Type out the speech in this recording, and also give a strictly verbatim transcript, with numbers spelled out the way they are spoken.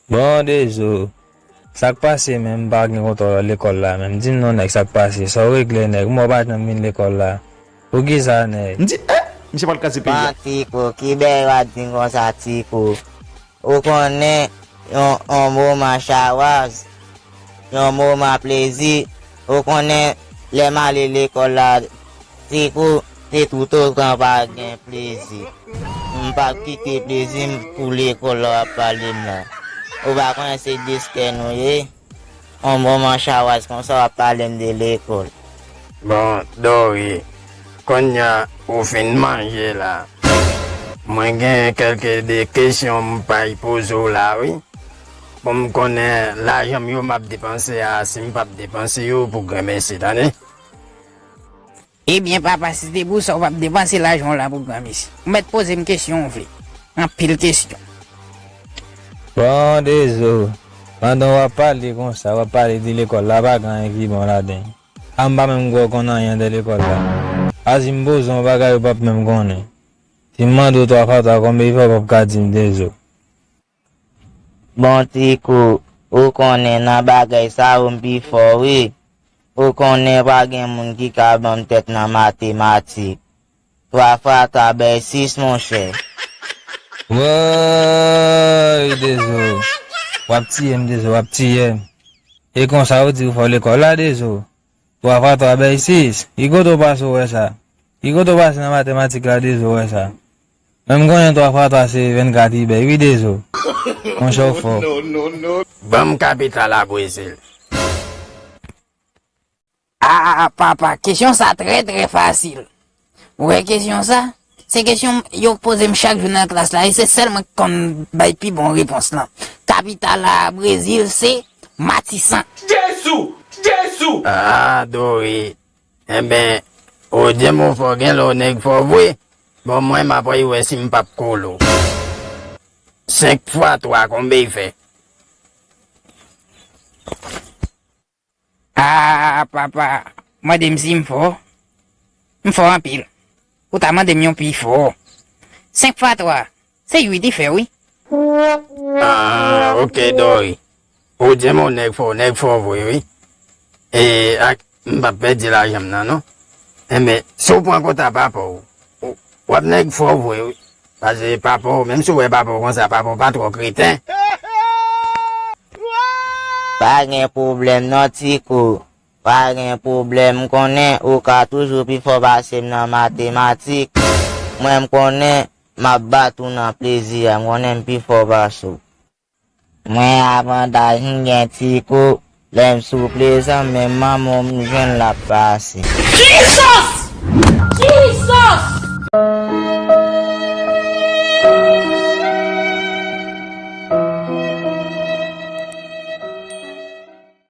Bon, Dezo, sa k pase menm? M pa gen kontwòl lekòl la menm. Di m non, nèg, sa k pase? Sa w regle, nèg? M wè w pa janm vin lekòl la. Poukisa, nèg? M di, eh, misye pral kraze peyi a. Bon, Tiko, ki bèy w ap di m konsa, Tiko? Ou konnen, yon, yon moman chawaz, yon moman plezi. Ou konnen, lè m ale lekòl la, Tiko, se toutotan pa gen plezi. M p ap kite plezi m pou lekòl la w ap pale m la. Ou pa konnen se distè nou ye? On moman chawaz konsa w ap pale m de lekòl. Bon, Dori, konnya ou fin manje la. Mwen gen kèlke de kesyon m pral poze w la, wi. Pou m konnen lajan m yo m ap depanse a, si m p ap depanse yo pou granmesi, tande? Ebyen, papa, si se te pou sa, ou p ap depanse lajan w la pou granmesi. Ou mèt poze m kesyon w vle. Anpil kesyon. Bon, Dezo, pandan w ap pale konsa, w ap pale de lekòl la, pa gen anyen ki bon ladan l. A m pa menm kwè w konn anyen de lekòl la. A si m poze w yon bagay ou p ap menm konnen. Si m mande w twa fwa twa konbyen l fè, w p ap ka di m, Dezo. Bon, Tiko, ou konnen nan bagay sa yo m pi fò, wi. Ou konnen pa gen moun ki ka ban m tèt nan matematik. Twa fwa twa bay sis, monchè. Woy, Dezo. W ap tiye m, Dezo, w ap tiye m. E konsa ou di ou fò lekòl la, Dezo? Twa fwa twa bay sis. Ki kote w pase w wè sa? Ki kote w pase nan matematik la, Dezo, w wè sa? Men m konnen twa fwa twa se vennkat li bay, wi, Dezo. Monchè, w fò. Ban m kapital a Brezil. Ah, papa, kesyon sa trè, trè fasil. Ou wè kesyon sa? Se kesyon yo poze m chak jou nan klas la, e se sèl mwen k konn bay pi bon repons lan. Kapital a Brezil se Matisan. Jezu! Jezu! Ah, Dori. Enben, ou di m ou fò, gen lè w nèg fò vre. Bon, mwen, m ap wè si m p ap kole w. Senk fwa twa, konbyen l fè? Ah, papa, mande m si m fò. M fò anpil. Ou ta mande m yon pi fò. Senk fwa twa, se uit li fè, wi. Ah, ok, Dori. Ou di m ou nèg fò, nèg fò vre, wi. E, ak, m p ap pèdi lajan m nan, non. Enben, si w pran konta papa w, w, w ap nèg fò vre, wi. Paske papa w, menm si w wè papa w konsa, papa w pa twò kreten. Pa gen pwoblèm non, Tiko. Pa gen pwoblèm. M konnen ou ka toujou pi fò pase m nan matematik. Mwen, m konnen m ap bat ou nan plezi a. M konnen m pi fò pase w. Mwen, avantaj m gen, Tiko, lè m sou plezan, menm manman w m jwenn l ap pase. Jesus! Jesus!